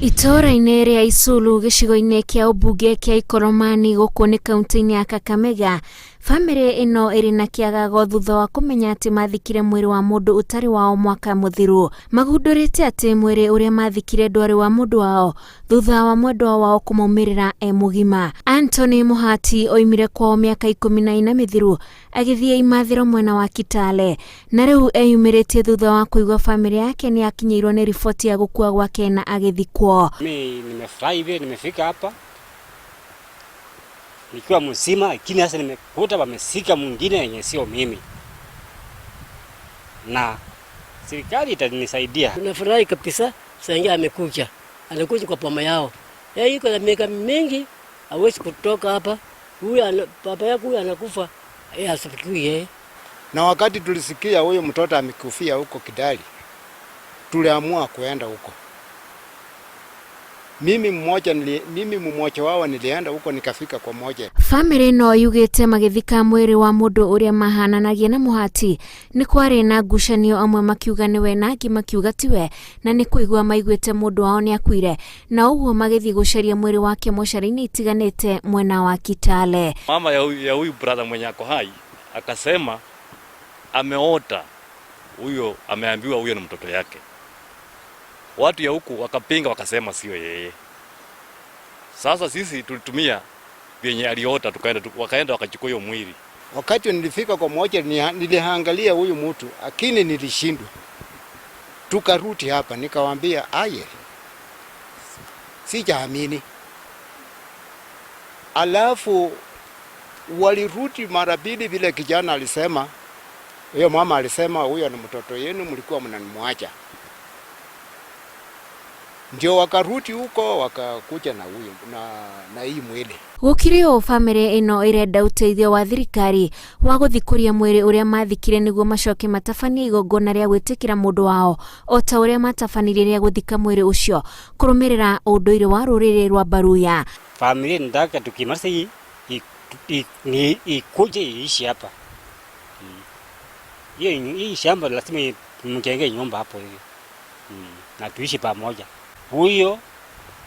Itũũra-inĩ rĩa Isulu gĩcigo-inĩ kĩa ũmbunge kĩa Ikoromani gũkũ nĩ kaunti-inĩ ya Kakamega, bamĩrĩ ĩno ĩrĩ na kĩagago thutha wa kũmenya atĩ mathikire mwĩrĩ wa mũndũ ũtarĩ wao mwaka mũthiru. Magundũrĩte atĩ mwĩrĩ ũrĩa mathikire ndwarĩ wa mũndũ wao thutha wa mwendwa wao kũmaumĩrĩra e mũgima. Anthony Mũhati oimire kwao mĩaka 14 mĩthiru agĩthiĩ imathĩro mwena wa Kitale na rĩu eyumĩrĩtie thutha wa kũigua bamĩrĩ yake nĩ yakinyĩirwo nĩ riboti ya gũkua gwake na agĩthikwo. Mimi nimefurahi vile nimefika hapa nikiwa mzima, lakini sasa nimekuta wamesika mwingine yenye sio mimi, na serikali itanisaidia. Tunafurahi kabisa, Sengia amekuja, anakuja kwa boma yao. Yeye iko na miaka mingi, hawezi kutoka hapa. Huyu baba yako huyu anakufa, yeye asifikiwi yeye. Na wakati tulisikia huyu mtoto amekufia huko Kidali, tuliamua kuenda huko. Mimi mmoja wao nilienda huko nikafika kwa moja. Bamĩrĩ ĩno yugĩte magĩthika mwĩrĩ wa mũndũ ũrĩa mahananagia na Mũhati nĩ kwarĩ na ngucanio, amwe makiuga nĩwe na angĩ makiuga tiwe, na nĩ kũigua maiguĩte mũndũ wao nĩ akuire na ũguo magĩthiĩ gũcaria mwĩrĩ wake mocarĩ-inĩ itiganĩte mwena wa Kitale. Mama ya huyu brother mwenye ako hai akasema ameota huyo, ameambiwa huyo ni mtoto yake. Watu ya huku wakapinga wakasema sio yeye. Sasa sisi tulitumia vyenye aliota, tukaenda wakaenda wakachukua hiyo mwili. Wakati nilifika kwa moja niliangalia huyu mtu lakini nilishindwa. Tukarudi hapa nikawaambia aye, sijaamini. Alafu walirudi mara pili vile kijana alisema, huyo mama alisema huyo ni mtoto yenu, mlikuwa mnanimwacha. Ndio wakarudi huko wakakuja na huyo na hii mwili. Gũkĩrĩ ũũ, bamĩrĩ ĩno ĩrenda ũteithio wa thirikari wa gũthikũria mwĩrĩ ũrĩa mathikire nĩguo macoke matabanie igongona rĩa gwĩtĩkĩra mũndũ wao o ta ũrĩa matabanirie rĩa gũthika mwĩrĩ ũcio kũrũmĩrĩra ũndũire wa rũrĩrĩ rwa Baruya. Familia nataka tukimaliza hii ni ikuje iishi hapa. Hiyo hii shamba lazima mjenge nyumba hapo hivi. Na tuishi pamoja. Huyo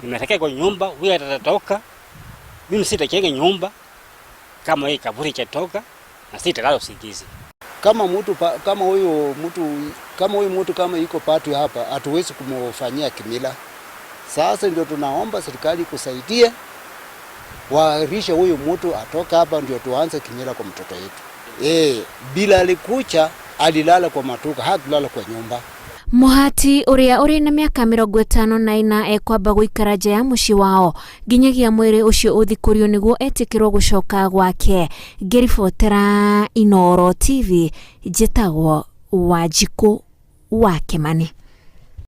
nimetokea kwa nyumba, huyo atatoka. Mimi sitajenga nyumba kama hii kaburi chatoka na sitalala usingizi. Kama mtu kama huyu mtu kama huyu mtu kama iko patu hapa, hatuwezi kumfanyia kimila. Sasa ndio tunaomba serikali kusaidie waarishe huyu mtu atoka hapa, ndio tuanze kimila kwa mtoto wetu. Bila alikucha alilala kwa matuka, hakulala kwa nyumba. Mũhati ũrĩa ũrĩ na mĩaka 54 ekwamba gũikara nja ya mũciĩ wao nginyagia mwĩrĩ ũcio ũthikũrio nĩguo etĩkĩrwo gũcoka gwake. Ngĩribotera Inooro TV, njĩtagwo Wanjikũ wa Kĩmani.